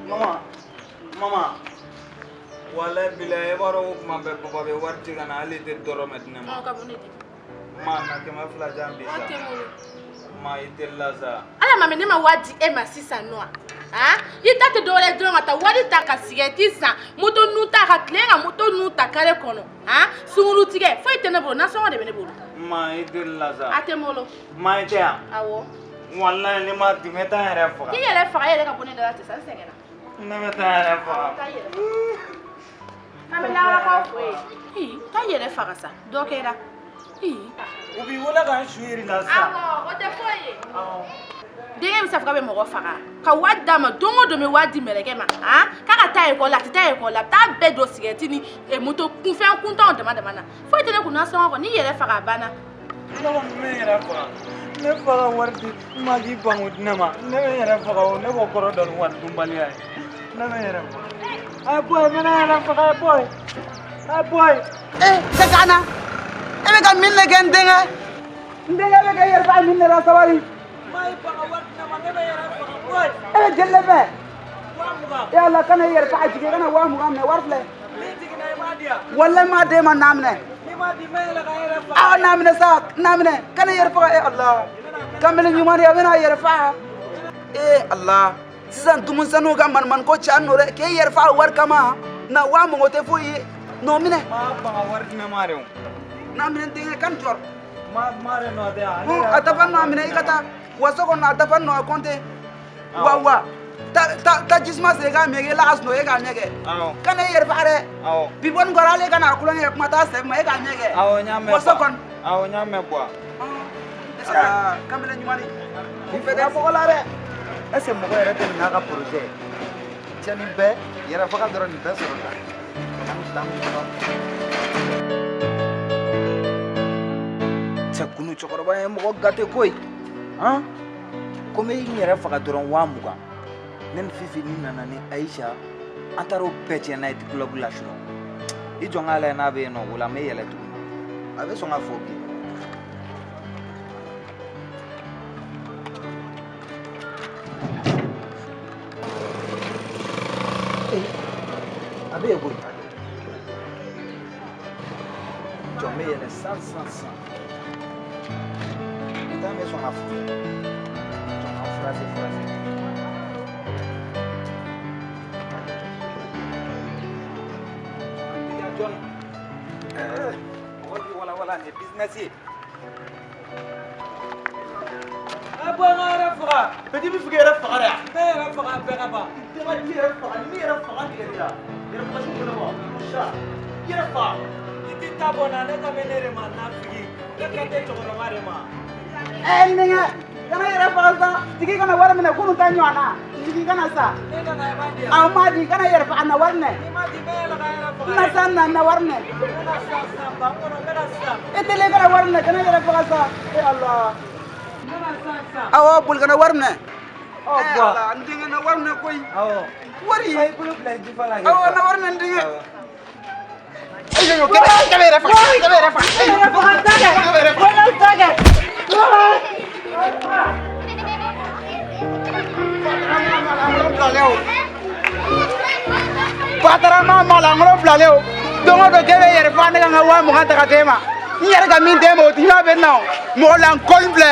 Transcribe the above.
Mama, mama. Walayi bilayi, e b'a dɔn ko kuma bɛɛ papa bɛ wari ci ka na, hali i tɛ dɔrɔmɛ di ne ma. Ɔ, ka mun de di? Ma, na 200 di yan bi Wari sa. tɛ n bolo. Ma, i teli la sa. Ala ma ne ma wari di e ma sisan nɔ wa? Han, i ta tɛ dɔwɛrɛ ye dɔrɔn ka taa wari ta ka sigɛriti san, moto nu ta, ka tilen ka moto nu ta kare kɔnɔ. Han, sunguru tigɛ foyi tɛ ne bolo, nasɔngɔ de bɛ ne bolo. Ma, i teli la sa. A tɛ n bolo. Ma, i tɛ yan? Awɔ. Walayi, ni ma di, n bɛ taa n yɛrɛ faga. K'i yɛrɛ faga, e yɛrɛ ka bɔ ne da la sisan, n sɛgɛnna. Ne bɛ taa n yɛrɛ faga. Taa i yɛrɛ faga. K'an bɛ laharakaw fo yen. Ii, taa i yɛrɛ faga sa, dɔ kɛra. Ii. U b'i wele ka n su yir'i la sa. Awɔ, o tɛ foyi ye. Denkɛ bɛ se k'a bɛ mɔgɔ faga ka wari d'a ma, don o don bɛ wari di mɛlɛkɛ ma, han, k'a ka taa ekɔli la, a tɛ taa ekɔli la, a bɛ taa bɛɛ don sigɛriti ni moto kunfɛn kuntanw dama dama na. Foyi tɛ ne kun nasɔngɔ kɔ, n'i yɛrɛ faga a banna. Ne kɔni bɛ n yɛrɛ faga. Ne fa ka wari di n ma k'i ban k'o di ne ma. Ne bɛ n yɛrɛ faga o, ne b'o kɔrɔ dɔn ni wari dunbaliya ye. Ne bɛ n yɛrɛ faga. A ye bɔ yen, n bɛ n yɛrɛ faga, a ye bɔ yen. A ye bɔ yen. Eh, Sakana, e bɛ ka min de kɛ n denkɛ? N denkɛ bɛ ka i yɛrɛ faga min de la, sabali. Ma, i ban ka wari di ne ma, ne bɛ n yɛrɛ faga, bɔ yen. E bɛ jeli de fɛ? 20,000. E Ala, kana i yɛrɛ faga, jigin, kana 20,000 minɛ, wari filɛ. N'i jiginna, i m'a di yan. Walayi, n m'a d'e ma, n'a minɛ. N'i m'a di, n bɛ yɛlɛ ka n yɛrɛ faga. Awa, n'a minɛ sa, n'a minɛ, kana i yɛrɛ faga, e Ala. Kamalen ɲuman de, a bɛna a yɛrɛ faga. E Ala, sisan dumunisanniw ka manimani ko ca nɔ dɛ, k'e yɛrɛ faga wari kama, na 20,000 tɛ foyi ye. N'o minɛ. Ma ban ka wari di ne ma de o. N'a minɛ n denkɛ, kan jɔrɔ. Ma ma de nɔ tɛ yan. A dafa nɔ, a minɛ i ka taa. Wa so kɔnɔ a dafa nɔ, a kɔnte. Wa wa. Ta ta ta jisuma sigi k'a mɛn, la ka sunɔgɔ e k'a mɛn kɛ. Kana i yɛrɛ faga dɛ. Bi bɔni kɔrɔ ale kana a kulonkɛ kɛ, kuma t'a sɛbɛ ma, e k'a mɛn kɛ. Awɔ, n y'a mɛn. Wa so kɔnɔ. Awɔ, n y'a mɛn buwa. Aa, kamalen ɲuman de. I fɛ dɛ mɔgɔ la dɛ. Est ce que mɔgɔ yɛrɛ tɛ nin n'a ka projet ye? Cɛ, nin bɛɛ yɛrɛ faga dɔrɔn, nin bɛɛ sɔrɔ la. Cɛ, kunu cɛkɔrɔba ye mɔgɔ gate koyi. Han, ko n bɛ n yɛrɛ faga dɔrɔn 20,000. Ne ni Fifi ni nana ni Ayisa, an taara o bɛɛ tiɲɛ night club la surɔ. I jɔ n k'a lajɛ n'a bɛ yen nɔ, o la n bɛ yɛlɛ tuguni. A bɛ sɔn ka fɔ bi. A bɛ yen koyi. Jɔ, n bɛ yɛlɛ san san san. N ta bɛ sɔn ka fɔ. Jɔ n ka furase furase. Mɔgɔ b'i walawala, nin ye business ye. A bɔ n ka yɛrɛ faga. Petit bɛ fɛ k'i yɛrɛ faga de yan. N bɛ yɛrɛ faga, bɛɛ ka ban. I tɛ ka i yɛrɛ faga, ni yɛrɛ faga tigɛ la. Yɛrɛ faga su kɔnɔ wa? Sa. I yɛrɛ faga. I t'i ta bɔ n na, ne ka bɛ ne de ma, nafigi. Ne kan tɛ cɛkɔrɔba de ma. Ɛ, n denkɛ, kana yɛrɛ faga sa. Tigi kana wari minɛ, kunun ta ɲɔgɔn na. Tigi kana sa. Ne nana, i b'a di yan. Awɔ, n m'a di, kana yɛrɛ faga, na wari minɛ. N'i m'a di, n bɛ yɛlɛ ka n yɛrɛ faga. Na sa, na na wari minɛ. N bɛna sa sisan, ba n kɔnɔ, n bɛna sa. E telen, kana wari minɛ, kana yɛrɛ faga sa. E Ala. N bɛna sa sisan. Awɔ, boli kana wari minɛ. Ɔ, Ɛ buwa. Ala, n denkɛ, na wari minɛ koyi. Awɔ. Wari. A y'i bolo bila i jifa la kɛ. Awɔ, na wari minɛ n denkɛ. Ayi, yo, kɛmɛ kɛmɛ yɛrɛ faga, kɛmɛ yɛrɛ faga. Kɛmɛ yɛrɛ faga. Batarama malangolo bilalen o, don o don k'e bɛ yɛrɛ faga, ne ka n ka 20,000 ta ka d'e ma, n yɛrɛ ka min d'e ma, o ti ɲɔgɔn bɛ na o mɔgɔ lankolon filɛ.